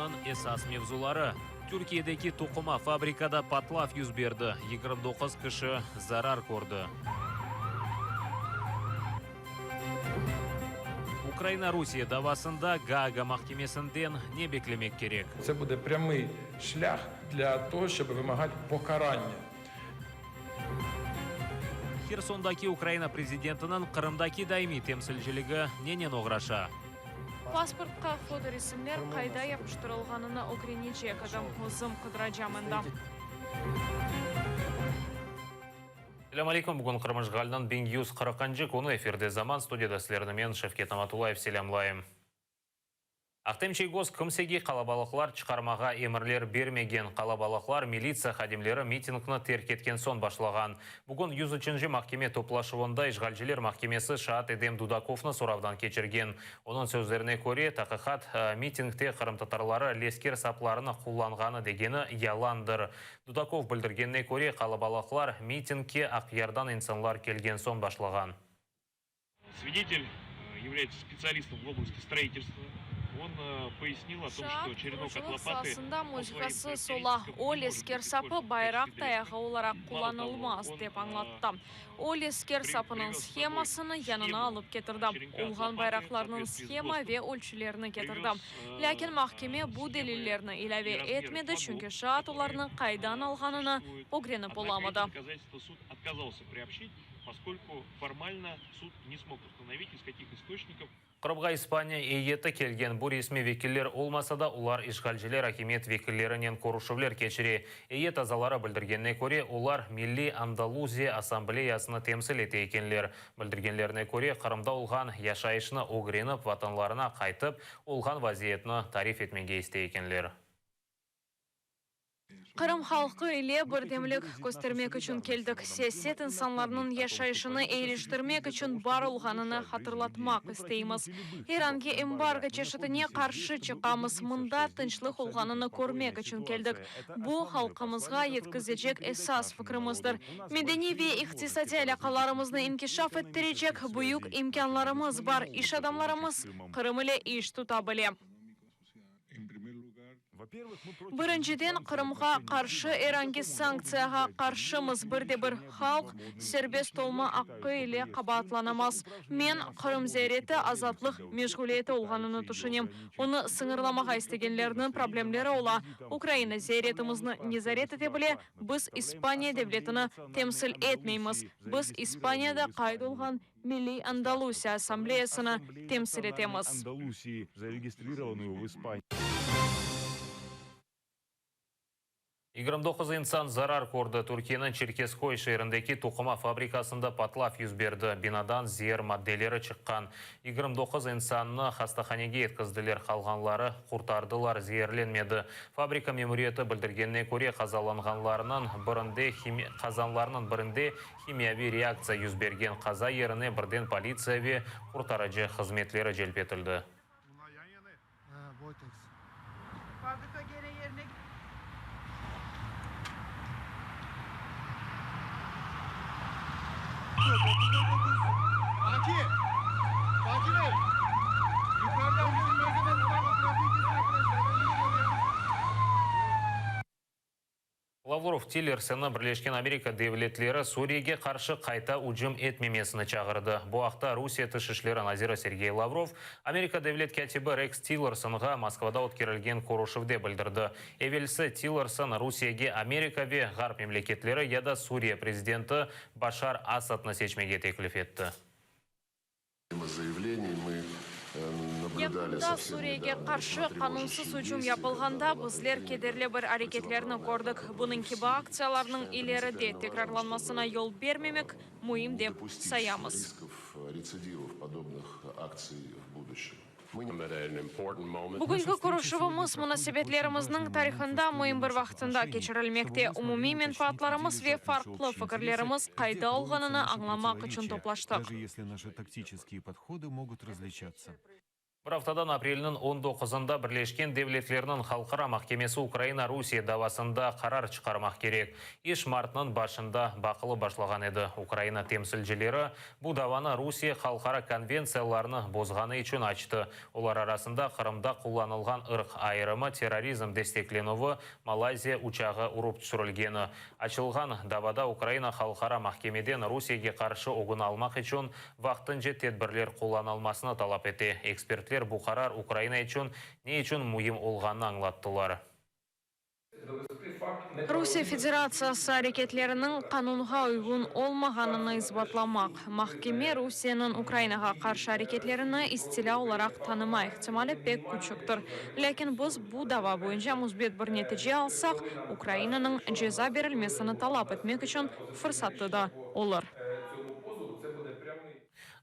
Aftanıñ esas mevzuları, Türkiyedeki toquma fabrikada patlav yüz berdi, 29 kişi zarar kördi. Ukraina-Rusiye davasında Gaaga mahkemesinden ne beklemek kerek? Це буде прямий шлях для того, щоб вимагати покарання. Hersondaki Ukraina prezidentiniñ Qırımdaki daimiy temsilciligi nenen oğraşa? Pasportqa fotoresimler qayda yapıştırılğanını ögrenecek edim, özüm qıdıracam endi. Selâm aleyküm, bugün Qırım işğaliniñ 1140-ncı künü, efirde Zaman, studiyada sizlerni men, Şevket Namatullayev, selâmlayım. Ahtem Çiygoz kimsege qalabalıqlar çıqarmağa emirler bermegen. Qalabalıqlar militsiya hadimleri mitingni terk etken soñ başlağan. Bugün 103-nci mahkeme toplaşuvında işğalciler mahkemesi şaat Edem Dudakovnı soravdan keçirgen. Onıñ sözlerine köre, taqiqat mitingde qırımtatarları lesker saplarını qullanğanı degeni yalandır. Dudakov bildirgenine köre, qalabalıqlar mitingge Aqyardan insanlar kelgen soñ başlağan. Svidetel yavlâyetsâ spetsialistom v oblasti stroitelstva. On poyasnil o tom, Şaat, çto çerenok ot qurucılıq lopatı saasında po svoim mütehassıs ola. harakteristikam O, ne может lesker быть sapı ispolzovan v bayraq kaçestve tayağı древка. olaraq Mало того, qullanılmaz, on dep añlattı. O, lesker sapınıñ privez s собой shemasını yanına sхему alıp ketirdi, черенка от olğan лопаты в bayraqlarnıñ soответствии с shema ГОСТом, ve ölçülerini ketirdi. привез Lâkin mahkeme bu схемы delillerni и ilâve размеры etmedi, флагов, çünki şaat которые olarnı qaydan alğanını существуют. ögrenip Однако olamadı. эти доказательства суд отказался приобщить, Poskольку formalno sud ne smog ustanovit, iz kakih istoçnikov. Qırımğa İspaniya eyyeti kelgen. Bu resmiy vekiller olmasa da, olar işğalciler akimiyet vekillerinen körüşüvler keçire. Eyyet azaları bildirgenine köre, olar Milliy Andaluziya Assambleyasını temsil ete ekenler. Bildirgenlerine köre, Qırımda olğan yaşayışnı ögrenip, vatanlarına qaytıp, olğan vaziyetni tarif etmege istey ekenler. Qırım halqı ile birdemlik köstermek içün keldik. Siyaset insanlarnıñ yaşayışını eyiliştirmek içün bar olğanını hatırlatmaq isteymiz. Er angi embargo çeşitine qarşı çıqamız. Mında tınçlıq olğanını körmek içün keldik. Bu, halqımızğa yetkizecek esas fikrimizdir. Medeniy ve iqtisadiy alâqalarımıznı inkişaf ettirecek büyük imkânlarımız bar, iş adamlarımız Qırım ile iş tuta bile. Birinciden, Qırımğa qarşı er angi sanktsiyağa qarşımız, bir de bir halq serbest olma aqqı ile qabaatlanamaz. Men, Qırım ziyareti azatlıq meşğuliyeti olğanını tüşünem. Onı sıñırlamağa istegenlerniñ problemleri ola. Ukraina ziyaretimizni nezaret ete bile, biz İspaniya devletini temsil etmeymiz, biz İspaniyada qayd olğan Milliy Andalusiya Assambleyasını temsil etemiz. 29 insan zarar kördi. Türkiyeniñ Çerkezköy şeerindeki toquma fabrikasında patlav yüz berdi. Binadan zeer maddeleri çıqqan. 29 insannı hastahanege yetkizdiler, qalğanları qurtardılar, zeerlenmedi. Fabrika memuriyeti bildirgenine köre, qazalanğanlarnıñ birinde qazanlarnıñ birinde Himiyaviy reaktsiya yüz bergen qaza yerine birden politsiya ve qurtarıcı hızmetleri celp etildi. Lavrov, Tillersonni Birleşken Amerika Devletleri Suriyege qarşı qayta ücüm etmemesini çağırdı. Bu aqta Rusiye Tış işleri naziri Sergey Lavrov Amerika devlet kâtibi Reks Tillersonğa Moskvada ötkerilgen körüşüvde bildirdi. Evelsi Tillerson Rusiyege Amerika ve Ğarp memleketleri ya da Suriye prezidenti Başar Asadnı seçmege teklif etti. Yaqında Suriyege qarşı qanunsız ücüm yapılğanda bizler kederli bir areketlerni kördik. Bunıñ kibi aktsiyalarnıñ ileride tekrarlanmasına yol bermemek müim dep sayamız. Bugünki körüşüvimiz munasebetlerimizniñ tarihında müim bir vaqtında keçirilmekte, umumiy menfaatlarımız ve farqlı fikirlerimiz qayda olğanını añlamaq içün toplaştıq. Bir aftadan aprelniñ on doquzında Birleşken Devletlerniñ Halqara mahkemesi Ukraina-Rusiye davasında qarar çıqarmaq kerek. İş martnıñ başında baqılıp başlağan edi. Ukraina temsilcileri bu davanı Rusiye halqara konventsiyalarnı bozğanı içün açtı, olar arasında Qırımda qullanılğan ırq ayırımı, terrorizm desteklenüvi, Malayziya uçağı urıp tüşürilgeni. Açılğan davada Ukraina Halqara mahkemeden Rusiyege qarşı ögüni almaq içün vaqtınca tedbirler qullanılmasını talap ete. Ekspertler bu qarar Ukraina içün ne içün müim olğanını añlattılar. Rusiye Federatsiyası areketleriniñ qanunğa uyğun olmağanını isbatlamaq, mahkeme Rusiyeniñ Ukrainağa qarşı areketlerini istilâ olaraq tanıma ihtimali pek küçüktir. Lâkin biz bu dava boyunca müsbet bir netice alsaq, Ukrainanıñ ceza berilmesini talap etmek içün fırsatı da olur.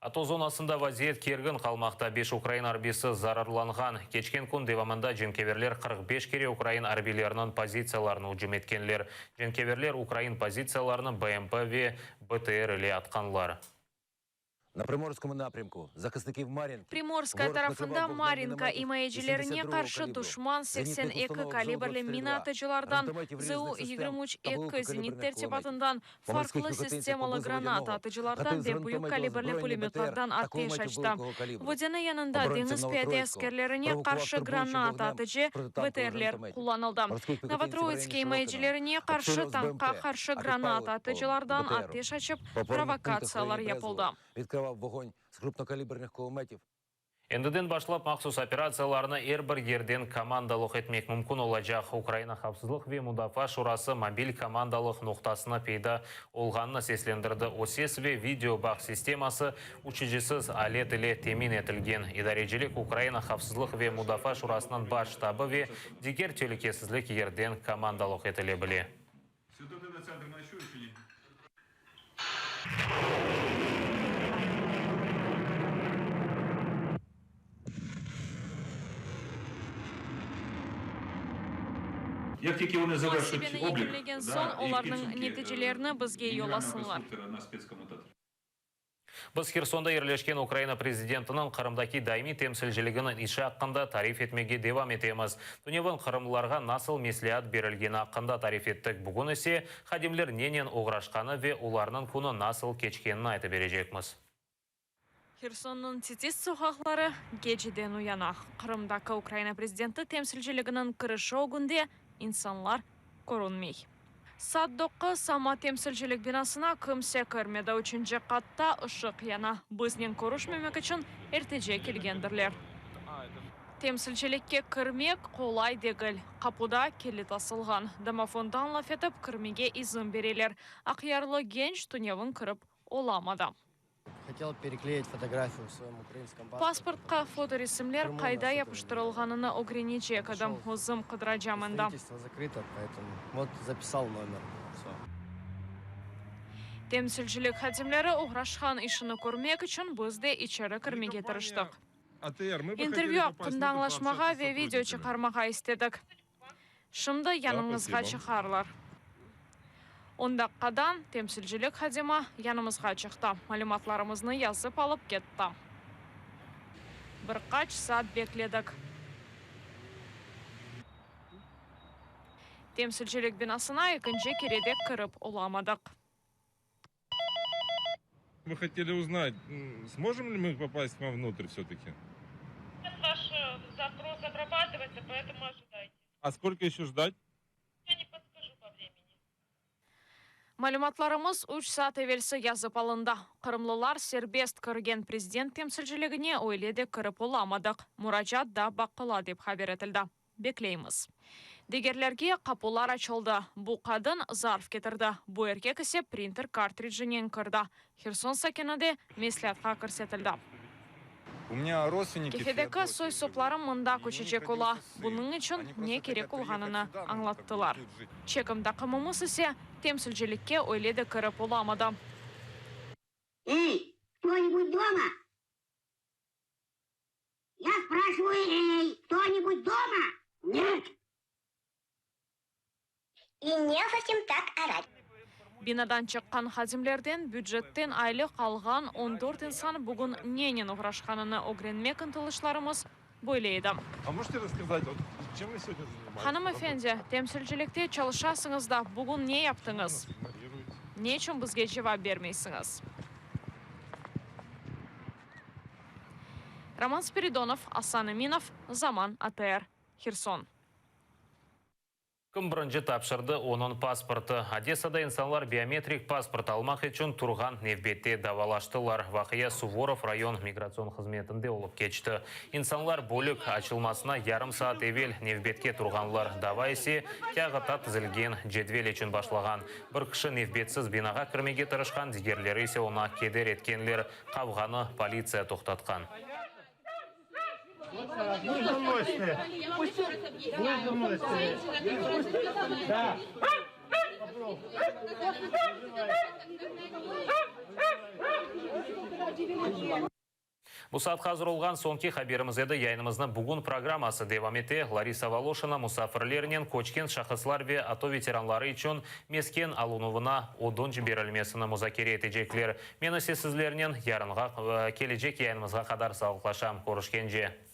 ATO zonasında vaziyet kergin qalmaqta, beş ukrain arbiysi zararlanğan. Keçken kün devamında cenkeverler 45 kere ukrain arbiyleriniñ pozitsiyalarına ücüm etkenler. Cenkeverler ukrain pozitsiyalarını BMP ve BTR ile atqanlar. Na Primorskому naprâmku zahısniki Marinki Primorskaya voroh tarafında nakrıvav vognem Marinka minomötov imayecilerine 82-го qarşı kalibru, duşman zenitnih 82 ustanov kalibrli mina ЗУ-22, atıcılardan, granatometів різних ZU систем 23 та 2 zenit великокаліберних кулеметів. tertibatından, По морських farqlı піхотинцях sistemalı поблизу granata Водяного atıcılardan гатив з ve büyük гранатометів kalibrli озброєння БТР pulemötlardan та ateş кулеметів açtı. великого калібру. Vodâne yanında Оборонців deñiz piyade Новотроїцького askerlerine провокував qarşı турбуючим granata вогнем atıcı протитанкових BTRler гранатометів. qullanıldı. Морських піхотинців в районі Novotроitskiy Широкиного imayecilerine qarşı обстрілював з tankqa БМП, qarşı а під granata Павловкою atıcılardan БТРом. ateş açıp, По опорних пунктах в provokatsiyalar районі yapıldı. Брезового відкривав вогонь з крупнокаліберних кулеметів. Endiden başlap mahsus operatsiyalarnı er bir yerden komandalıq etmek mümkün olacaq. Ukraina Havfsızlıq ve mudafaa şurası mobil komandalıq noqtasını peyda olğanını seslendirdi. O, ses ve video bağ sisteması, uçucısız alet ile temin etilgen. İdarecilik Ukraina Havfsızlıq ve mudafaa şurasınıñ Baş ştabı ve diger telükesizlik yerden komandalıq etile bile. Як тільки вони завершать Muhasebeni облік, yekünlegen да, soñ, і olarnıñ підсумки, neticelerini bizge генерального yollasınlar. конструктора на спецкоммутатор. Biz Hersonda yerleşken Ukraina prezidentiniñ Qırımdaki daimiy temsilciliginiñ işi aqqında tarif etmege devam etemiz. Tünevin qırımlılarğa nasıl mesleat berilgeni aqqında tarif ettik. Bugün ise hadimler nenen oğraşqanı ve olarnıñ künü nasıl keçkenini aytıp berecekmiz. Hersonnıñ titis soqaqları geceden uyanaq. Qırımdaki Ukraina prezidenti temsilciliginiñ kirişi ögünde insanlar körünmey. Saat doquz, amma temsilcilik binasına kimse kirmedi. Üçünci qatta ışıq yana. Biznen körüşmemek içün ertece kelgendirler. Temsilcilikke kirmek qolay degil. Qapuda kilit asılğan. Domofondan laf etip kirmege izin bereler. Aqyarlı genç tünevin kirip olamadı. Хотел переклеить фотографию в своем украинском паспорте. Pasportqa fotoresimler qayda yapıştırılğanını ögrenecek edim. Özüm qıdıracam endi. Представительство закрыто, поэтому вот записал номер. Все. Temsilcilik hadimleri oğraşqan işini körmek içün biz de içeri kirmege tırıştıq. İntervyü aqqında añlaşmağa ve video çıqarmağa istedik. Şimdi yanıñızğa çıqarlar. On daqqadan temsilcilik hadimi yanımızğa çıqtı, malümatlarımıznı yazıp alıp ketti. Bir qaç saat bekledik. Temsilcilik binasına ekinci kere de kirip olamadıq. Мы хотели узнать, сможем ли мы попасть вовнутрь все-таки? Ваш запрос обрабатывается, поэтому ожидайте. А сколько еще ждать? Я не подскажу по времени. Malümatlarımız üç saat evelsi yazıp alındı. Qırımlılar serbest kirgen prezident temsilciligine öyle de kirip olamadıq. Muracaat daa baqıla, dep haber etildi. Bekleymiz. Digerlerge qapular açıldı. Bu qadın zarf ketirdi, bu erkek ise printer kartridjinen kirdi. Herson sakini de mesleatqa kirsetildi. У меня родственники Kefedeki soy-soplarım mında köçecek ola, bunıñ içün ne kerek olğanını añlattılar. Çekim taqımımız ise temsilcilikke öyle de kirip olamadı. Эй, кто-нибудь дома? Я спрашиваю, эй, кто-нибудь дома? Нет. И незачем так орать. Binadan çıqqan hadimlerden bücetten aylıq alğan on dört insan bugün nenen oğraşqanını ögrenmek ıntılışlarımız böyle edi. Hanım efendi, temsilcilikte çalışasıñız da, bugün ne yaptıñız? Ne içün bizge cevap bermeysiñiz? Roman Spiridonov, Asan Eminov, Zaman ATR, Herson. Kim birinci tapşırdı, onıñ pasportı. Odessada insanlar biometrik pasport almaq içün turğan nevbette davalaştılar. Vaqia Suvorov rayon migratsion hızmetinde olıp keçti. İnsanlar bölük açılmasına yarım saat evel nevbetke turğanlar, dava ise kâğıtta tizilgen cedvel içün başlağan. Bir kişi nevbetsiz binağa kirmege tırışqan, digerleri ise oña keder etkenler. Qavğanı politsiya toqtatqan. Bu saatqa azır olğan soñki haberimiz edi. Yayınımıznı Bugün programması devam ete. Larisa Voloşina musafirlernen köçken şahıslar ve ATO veteranları içün mesken alınuvına ödünç berilmesini muzakere etecekler. Men ise sizlernen yarınğa, kelecek yayınımızğa qadar sağlıqlaşam. Körüşkence.